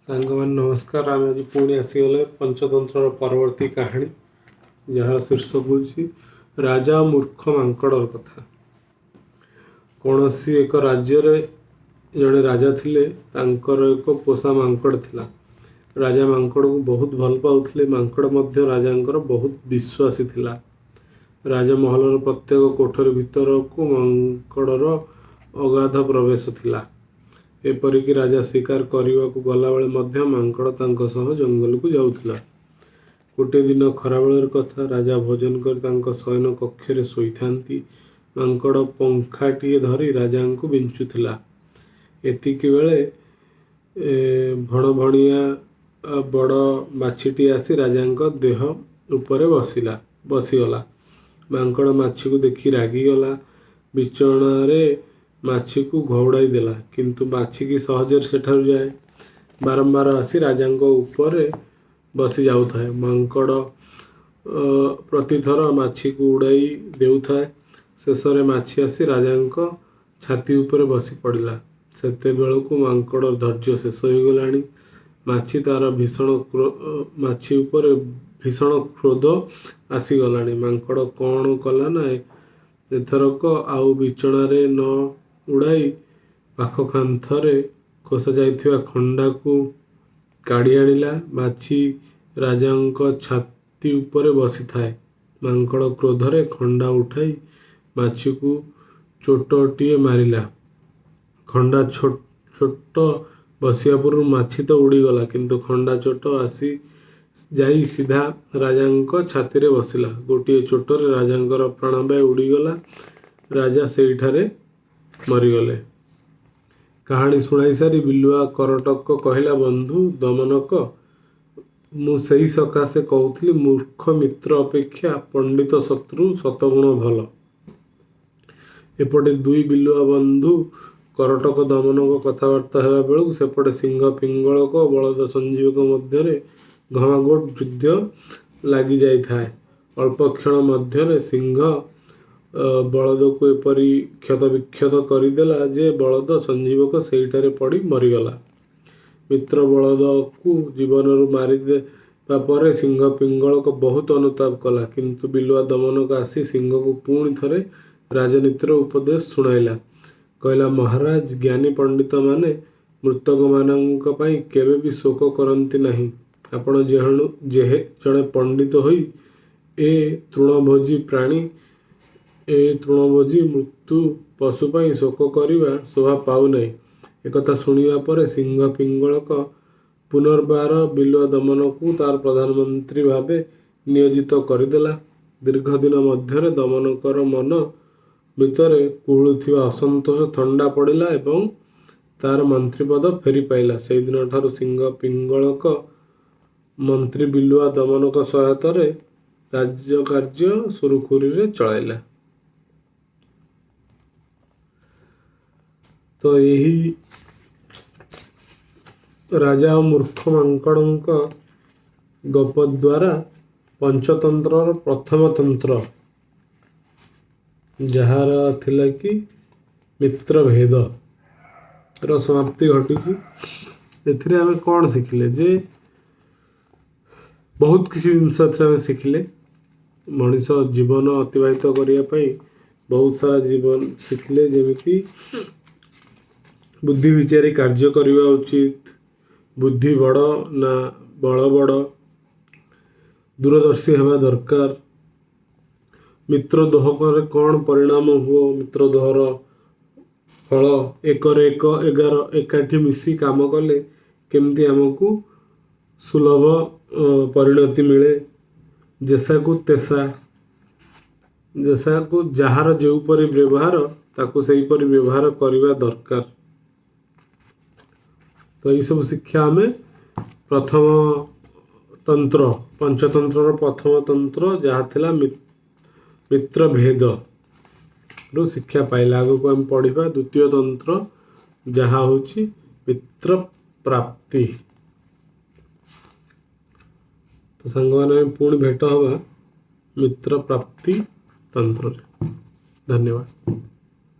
ସାଙ୍ଗମାନେ ନମସ୍କାର। ଆମେ ଆଜି ପୁଣି ଆସିଗଲେ ପଞ୍ଚତନ୍ତ୍ରର ପରବର୍ତ୍ତୀ କାହାଣୀ, ଯାହାର ଶୀର୍ଷକ ହେଉଛି ରାଜା ମୂର୍ଖ ମାଙ୍କଡ଼ର କଥା। କୌଣସି ଏକ ରାଜ୍ୟରେ ଜଣେ ରାଜା ଥିଲେ। ତାଙ୍କର ଏକ ପୋଷା ମାଙ୍କଡ଼ ଥିଲା। ରାଜା ମାଙ୍କଡ଼କୁ ବହୁତ ଭଲ ପାଉଥିଲେ। ମାଙ୍କଡ଼ ମଧ୍ୟ ରାଜାଙ୍କର ବହୁତ ବିଶ୍ୱାସୀ ଥିଲା। ରାଜମହଲର ପ୍ରତ୍ୟେକ କୋଠରୀ ଭିତରକୁ ମାଙ୍କଡ଼ର ଅଗାଧ ପ୍ରବେଶ ଥିଲା। ଏପରିକି ରାଜା ଶିକାର କରିବାକୁ ଗଲାବେଳେ ମଧ୍ୟ ମାଙ୍କଡ଼ ତାଙ୍କ ସହ ଜଙ୍ଗଲକୁ ଯାଉଥିଲା। ଗୋଟିଏ ଦିନ ଖରାବେଳର କଥା। ରାଜା ଭୋଜନ କରି ତାଙ୍କ ଶୟନ କକ୍ଷରେ ଶୋଇଥାନ୍ତି। ମାଙ୍କଡ଼ ପଙ୍ଖାଟିଏ ଧରି ରାଜାଙ୍କୁ ବିଞ୍ଚୁଥିଲା। ଏତିକି ବେଳେ ଭଣଭଣିଆ ବଡ଼ ମାଛିଟିଏ ଆସି ରାଜାଙ୍କ ଦେହ ଉପରେ ବସିଗଲା। ମାଙ୍କଡ଼ ମାଛିକୁ ଦେଖି ରାଗିଗଲା। ବିଞ୍ଚଣାରେ ମାଛିକୁ ଘଉଡ଼ାଇ ଦେଲା। କିନ୍ତୁ ମାଛି କି ସହଜରେ ସେଠାରୁ ଯାଏ? ବାରମ୍ବାର ଆସି ରାଜାଙ୍କ ଉପରେ ବସି ଯାଉଥାଏ। ମାଙ୍କଡ଼ ପ୍ରତିଥର ମାଛିକୁ ଉଡ଼ାଇ ଦେଉଥାଏ। ଶେଷରେ ମାଛି ଆସି ରାଜାଙ୍କ ଛାତି ଉପରେ ବସି ପଡ଼ିଲା। ସେତେବେଳକୁ ମାଙ୍କଡ଼ର ଧୈର୍ଯ୍ୟ ଶେଷ ହୋଇଗଲାଣି। ମାଛି ଉପରେ ଭୀଷଣ କ୍ରୋଧ ଆସିଗଲାଣି। ମାଙ୍କଡ଼ କ'ଣ କଲା ନା, ଏଥରକ ଆଉ ବିଞ୍ଚଣାରେ ନ ଉଡ଼ାଇ ପାଖ କାନ୍ଥରେ ଖୋସା ଯାଇଥିବା ଖଣ୍ଡାକୁ କାଢ଼ି ଆଣିଲା। ମାଛି ରାଜାଙ୍କ ଛାତି ଉପରେ ବସିଥାଏ। ମାଙ୍କଡ଼ କ୍ରୋଧରେ ଖଣ୍ଡା ଉଠାଇ ମାଛିକୁ ଚୋଟଟିଏ ମାରିଲା। ଖଣ୍ଡା ଚୋଟ ବସିବା ପୂର୍ବରୁ ମାଛି ତ ଉଡ଼ିଗଲା, କିନ୍ତୁ ଖଣ୍ଡା ଚୋଟ ଆସି ଯାଇ ସିଧା ରାଜାଙ୍କ ଛାତିରେ ବସିଲା। ଗୋଟିଏ ଚୋଟରେ ରାଜାଙ୍କର ପ୍ରାଣବାୟୁ ଉଡ଼ିଗଲା। ରାଜା ସେଇଠାରେ ମରିଗଲେ। କାହାଣୀ ଶୁଣାଇ ସାରି ବିଲୁଆ କରଟକ କହିଲା, "ବନ୍ଧୁ ଦମନକ, ମୁଁ ସେଇ ସକାଶେ କହୁଥିଲି, ମୂର୍ଖ ମିତ୍ର ଅପେକ୍ଷା ପଣ୍ଡିତ ଶତ୍ରୁ ଶତଗୁଣ ଭଲ।" ଏପଟେ ଦୁଇ ବିଲୁଆ ବନ୍ଧୁ କରଟକ ଦମନକ କଥାବାର୍ତ୍ତା ହେବା ବେଳକୁ ସେପଟେ ସିଂହ ପିଙ୍ଗଳକ ଓ ବଳଦ ସଞ୍ଜୀବକ ମଧ୍ୟରେ ଘମାଘୋଟ ଯୁଦ୍ଧ ଲାଗିଯାଇଥାଏ। ଅଳ୍ପକ୍ଷଣ ମଧ୍ୟରେ ସିଂହ ବଳଦକୁ ଏପରି କ୍ଷତବିକ୍ଷତ କରିଦେଲା ଯେ ବଳଦ ସଞ୍ଜୀବକ ସେହିଠାରେ ପଡ଼ି ମରିଗଲା। ମିତ୍ର ବଳଦକୁ ଜୀବନରୁ ମାରିଦେବା ପରେ ସିଂହ ପିଙ୍ଗଳକ ବହୁତ ଅନୁତାପ କଲା। କିନ୍ତୁ ବିଲୁଆ ଦମନକ ଆସି ସିଂହକୁ ପୁଣି ଥରେ ରାଜନୀତିର ଉପଦେଶ ଶୁଣାଇଲା। କହିଲା, "ମହାରାଜ, ଜ୍ଞାନୀ ପଣ୍ଡିତମାନେ ମୃତକମାନଙ୍କ ପାଇଁ କେବେ ବି ଶୋକ କରନ୍ତି ନାହିଁ। ଆପଣ ଜଣେ ପଣ୍ଡିତ ହୋଇ ଏ ତୃଣଭୋଜୀ ମୃତ ପଶୁ ପାଇଁ ଶୋକ କରିବା ଶୋଭା ପାଉନାହିଁ।" ଏକଥା ଶୁଣିବା ପରେ ସିଂହ ପିଙ୍ଗଳକ ପୁନର୍ବାର ବିଲୁଆ ଦମନକକୁ ତାର ପ୍ରଧାନମନ୍ତ୍ରୀ ଭାବେ ନିୟୋଜିତ କରିଦେଲା। ଦୀର୍ଘଦିନ ମଧ୍ୟରେ ଦମନକର ମନ ଭିତରେ କୁହୁଳୁଥିବା ଅସନ୍ତୋଷ ଥଣ୍ଡା ପଡ଼ିଲା ଏବଂ ତାର ମନ୍ତ୍ରୀପଦ ଫେରି ପାଇଲା। ସେହିଦିନଠାରୁ ସିଂହ ପିଙ୍ଗଳକ ମନ୍ତ୍ରୀ ବିଲୁଆ ଦମନକ ସହାୟତାରେ ରାଜକାର୍ଯ୍ୟ ସୁରୁଖୁରୁରେ ଚଳାଇଲା। ତ ଏହି ରାଜା ଓ ମୂର୍ଖ ମାଙ୍କଡ଼ଙ୍କ ଗପ ଦ୍ୱାରା ପଞ୍ଚତନ୍ତ୍ରର ପ୍ରଥମ ତନ୍ତ୍ର, ଯାହାର ଥିଲା କି ମିତ୍ରଭେଦ ର ସମାପ୍ତି ଘଟିଛି। ଏଥିରେ ଆମେ କ'ଣ ଶିଖିଲେ ଯେ ବହୁତ କିଛି ଜିନିଷ ଏଥିରେ ଆମେ ଶିଖିଲେ। ମଣିଷ ଜୀବନ ଅତିବାହିତ କରିବା ପାଇଁ ବହୁତ ସାରା ଜୀବନ ଶିଖିଲେ, ଯେମିତି ବୁଦ୍ଧି ବିଚାରି କାର୍ଯ୍ୟ କରିବା ଉଚିତ, ବୁଦ୍ଧି ବଡ଼ ନା ବଳ ବଡ଼, ଦୂରଦର୍ଶୀ ହେବା ଦରକାର, ମିତ୍ର ଦୋହରେ କ'ଣ ପରିଣାମ ହୁଅ, ମିତ୍ର ଦୋହର ଫଳ ଏକରେ ଏକ 11, ଏକାଠି ମିଶି କାମ କଲେ କେମିତି ଆମକୁ ସୁଲଭ ପରିଣତି ମିଳେ, ଯେସାକୁ ତେସା, ଯେସାକୁ ଯାହାର ଯେଉଁପରି ବ୍ୟବହାର ତାକୁ ସେହିପରି ବ୍ୟବହାର କରିବା ଦରକାର। ତ ଏଇସବୁ ଶିକ୍ଷା ଆମେ ପ୍ରଥମ ତନ୍ତ୍ର, ପଞ୍ଚତନ୍ତ୍ରର ପ୍ରଥମ ତନ୍ତ୍ର ଯାହା ଥିଲା ମିତ୍ରଭେଦ ରୁ ଶିକ୍ଷା ପାଇଲେ। ଆଗକୁ ଆମେ ପଢ଼ିବା ଦ୍ୱିତୀୟ ତନ୍ତ୍ର, ଯାହା ହେଉଛି ମିତ୍ର ପ୍ରାପ୍ତି। ତ ସାଙ୍ଗମାନେ, ଆମେ ପୁଣି ଭେଟ ହେବା ମିତ୍ର ପ୍ରାପ୍ତି ତନ୍ତ୍ରରେ। ଧନ୍ୟବାଦ।